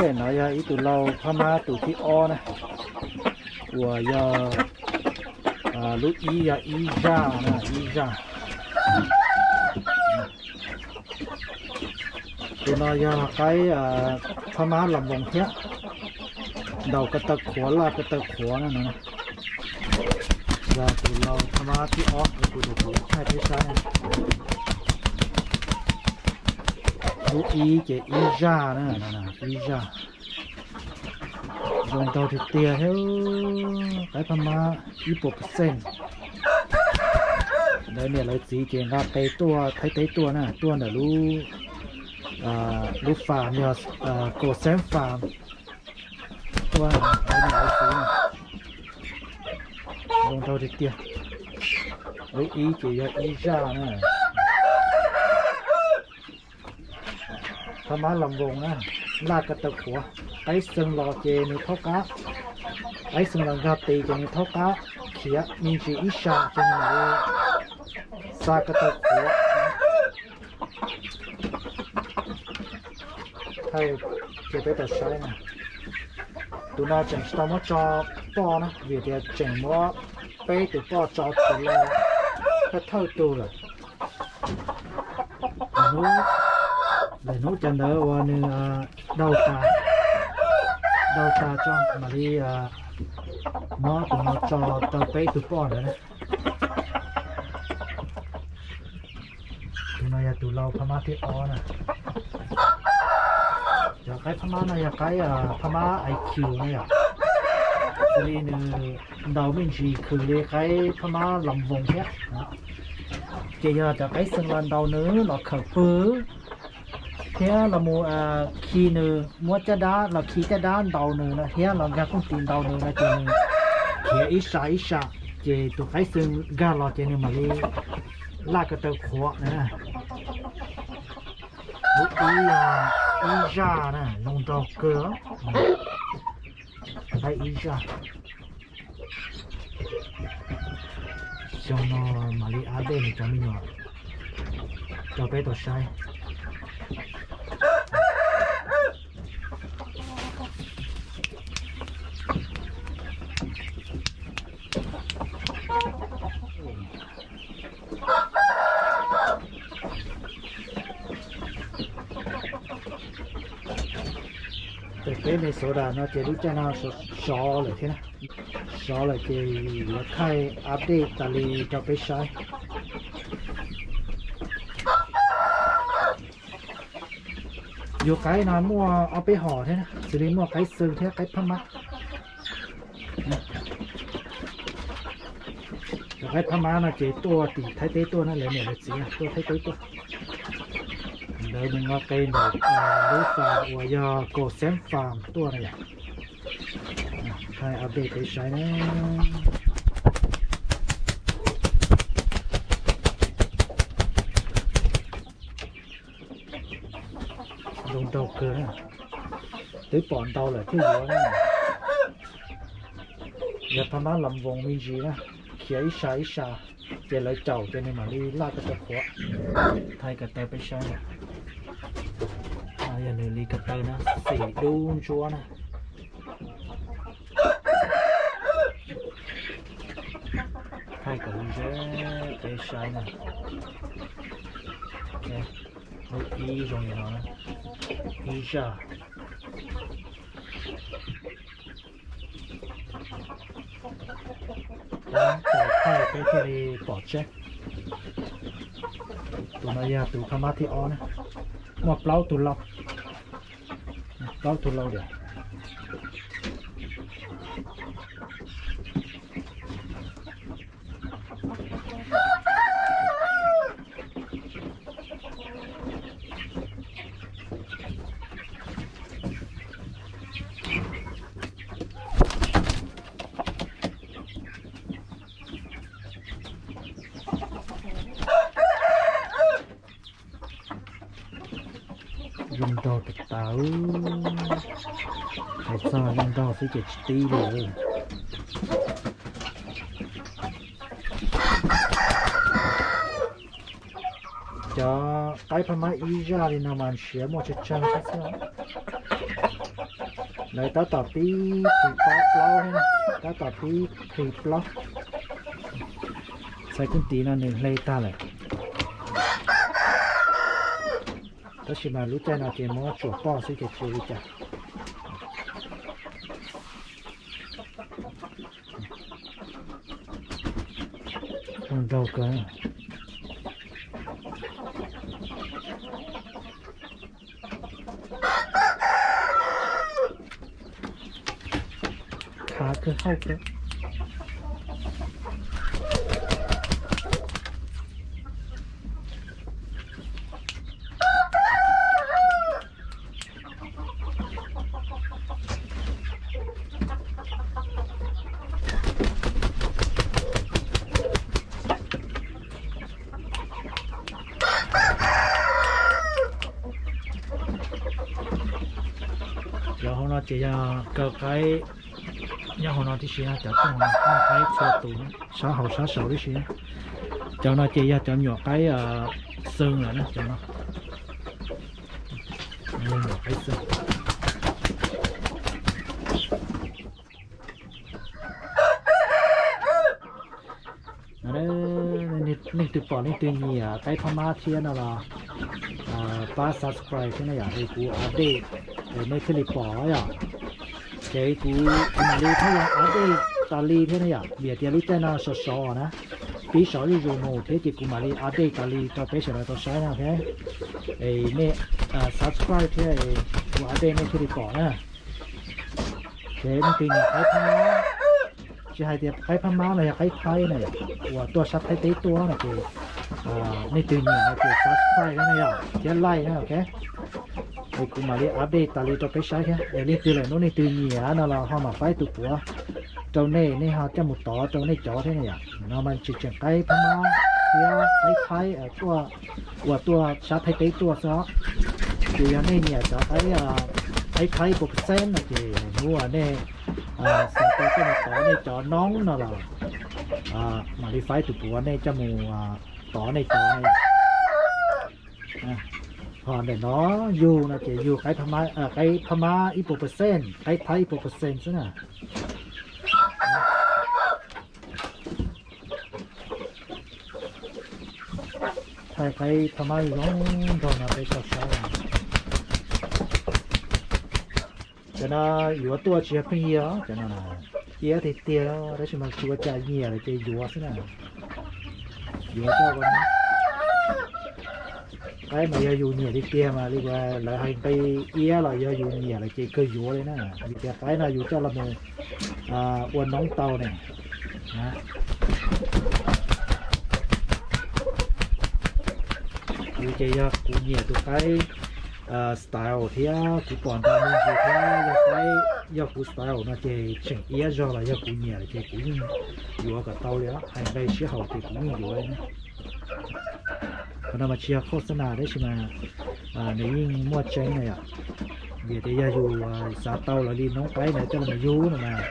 No yog ib tug lau phab mab tus thib ob na, uas yog lub ib yog ib zaj na, ib zaj. Tus no yog qaib phab mab los npoos thiab, ntaus ko taw qhuav laj ko taw qhuav na no. Yog tus lau phab mab thib ob uas kuv thaij peb saib na. Lub ib ces ib zaj na, ib zaj. Zoo nraug tiag tiag thiab, qaib phab mab ib puas percent. Lawv niam lawv txiv ces nqa qe tuaj Thaib teb tuaj na, tuaj ntawm lub, lub farm yog Kaus Xeeb farm tuaj, lawv niam lawv txiv na. Zoo nraug tiag tiag. Lub ib ces yog ib zaj na. Phab mab los npoos na, laj ko taw qhuav. Qaib xeem los ces nws thaub qab, qaib xeem los nkag tis ces nws thaub qab khiav me ntsis ib sab ces nws mam li xa ko taw qhuav. Thaij cia peb tau saib na. Tus no tseem tsis tau muab tso poj na, vim tias tseem muab peb tus poj tso tus lau thawj thawj tug lawm. Lwm hnub cov ntawd uas nws daug tas, daug tas tso mam li muab tus no tso rau peb tug poj ntawd na. Tus no yog tus lau phab mab thib ob na. Cov qaib phab mab no yog qaib phab mab I Q na yom. Xws li nws ntaus me ntsis khwm li qaib phab mab los npoos thiab. Ces yog cov qaib xeem los ntaus nws los khawm pw thiab los mus khi nws, muab caj dab los khi caj dab ntaus nws no thiab los nkag kooj tis ntaus nws no ces nws khiav ib sab ib sab, ces tus qaib xeem nkag los ces nws mam li laj ko taw qhuav na. Lub ib, ib zaj na, zoo nraug kawg. Qaib ib zaj. Xyoo no mam li update nws cov me nyuam rau peb tau saib. Peb Minnesota no ces lub caij no sov lawm thiab na. Sov lawm ces yuav thaij update tas li rau peb saib. Yus qaib no muaj ob peb hom thiab, xws li muaj qaib xwb thiab qaib phab mab. Cov qaib phab mab no ces tuaj tim Thaib teb tuaj na, lawv niam lawv txiv tuaj Thaib teb tuaj. Lawv mus nqa qe ntawm lub farm uas yog Kaus Xeeb farm tuaj na yom. Thaij update peb saib na. Zoo nraug kawg na. Twb pom ntau lawm thiaj yuav na. Yog phab mab los voos me ntsis na, khiav ib sab ib sab, ces lawv caum ces nws mam li laj ko taw qhuav. Thaij ko taw peb saib na. Yog nws li ko taw na, xim dub ntsuab na. Thaij kom zoo ze peb saib na. Lub ib zoo li no na, ib zaj. Tab tom thaij peb thiaj li pom tseeb. Tus no yog tus phab mab thib ob na, muaj plaub tug lau, plaub tug lau diam. Zoo nraug tas tas, hais txog zoo nraug xwb ces tsis tib li. Cov qaib phab mab ib zaj li no mas ntshiav muaj tsawg tsawg xwb xwb. Lawv tab tom pib plhi plaub thiab, tab tom pib plhi plaub. Txhais kuj ntiv no nws hle tag lawm. Tab sis mas lub caij no ces muab tsuam poj xwb ces tsis ua li cas. Zoo nraug kawg. Khav kawg hauj kawg. Cov hauv no ces yog kaw qaib nyob hauv no tib si, cov tooj no qaib txhua tus, sab hauv sab saud tib si. Cov no ces yog cov me nyuam qaib xwb lawm na, cov no. Nyuam qaib xwb. Leej twg pom leej twg nyiam qaib phab mab thiab no los pab subscribe thiab na yom, es kuv update es nej thiaj li pom yom. Ces kuv, kuv mam li thaj yog update tas li thiab na yom, vim tias lub caij no sov sov na, pib sov zuj zus mus thiab ces kuv mam li update tas li rau peb sawv daws tau saib na, ok. Es nej subscribe thiab kuv update nej thiaj li pom na. Ces leej twg nyiam qaib phab mab, tsis hais tias qaib phab mab los yog qaib thaib na, uas tuaj sab Thaib teb tuaj no ces leej twg nyiam no ces subscribe na yom, thiab like na, ok. Es kuv mam li update tas li rau peb saib thiab. Es leej twg lawm hnub leej twg nyiam no los ho mam faib tus puav rau nej, nej ho coj mus tov rau nej cov thiab na yom. No mas tseem tseem qaib phab mab thiab qaib thaib tuaj, uas tuaj sab Thaib teb tuaj xwb os. Ces yog nej nyiam cov qaib, qaib thaib ib puas percent no ces hnub uas nej xav tau coj mus tov nej cov noob no los mam li faib tus puav nej coj mus tov nej cov. Ho ntawm no yug no ces yug qaib phab mab ib puas percent, qaib thaib ib puas percent xwb na. Thaij qaib phab mab zoo nraug no peb sawv saib. Cov no yuav tuaj tsis yog pheej yig os, cov no iab tiag tiag, tab sis mas tsis ua cas, nyiam lawm ces yuav xwb na. Yuav coj ua qaib mas yog yus nyiam tiag tiag mas li lawv hais nqi iab los yog yus nyiam lawm ces kawg yuav li na. Vim tias qaib no yus coj los mus ua noob tau ne. Kuv ces yog kuv nyiam tus qaib style thiab kuv pom nrog me ntsis thiab yog qaib yog kuv style no ces tseem iab zog los yog kuv nyiam lawm ces kuv yeej yuav kom tau li os, hais nqi sib haum ces kuv yeej yuav li na. Qhov no mas tsis yog khoj xab nas tab sis mas nws yeej muaj tseeb na yom. Vim tias yog yus xav tau lawv li noob qaib ntawd coj los yug no mas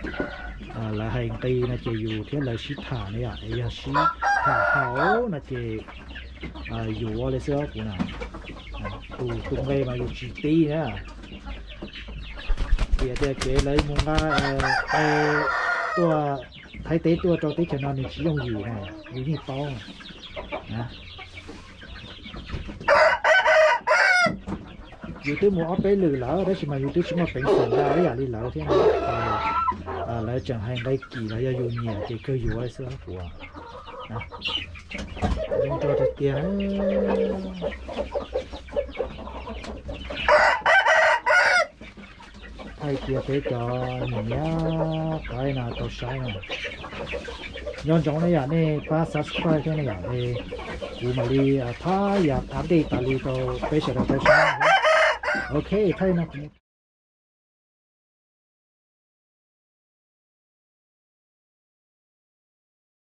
lawv hais nqi no ces yus thiab lawv sib tham na yom, es yog sib tham haum no ces yuav li xwb kuv na. Tus, tus nqi mas yus tsis tib na. Vim tias kev lawv mus nqa qaib tuaj Thaib teb tuaj rau teb chaws no nws tsis yooj yim na, yus yeej paub. Yus twb mus ob peb lwm lawm tab sis mas yus twb tsis muaj peev xwm nqa ib yam li lawv thiab. Lawv tseem hais nqi kim los yog yus nyiam ces kawg yuav xwb kuv. Zoo nraug tiag tiag. Thaij cia peb cov nyiam nyiam qaib no tau saib na. Nco ntsoov na yom, nej pab subscribe thiab na yom, kuv mam li thaj yam update tas li rau peb sawv daws tau saib. Ok, thaij no.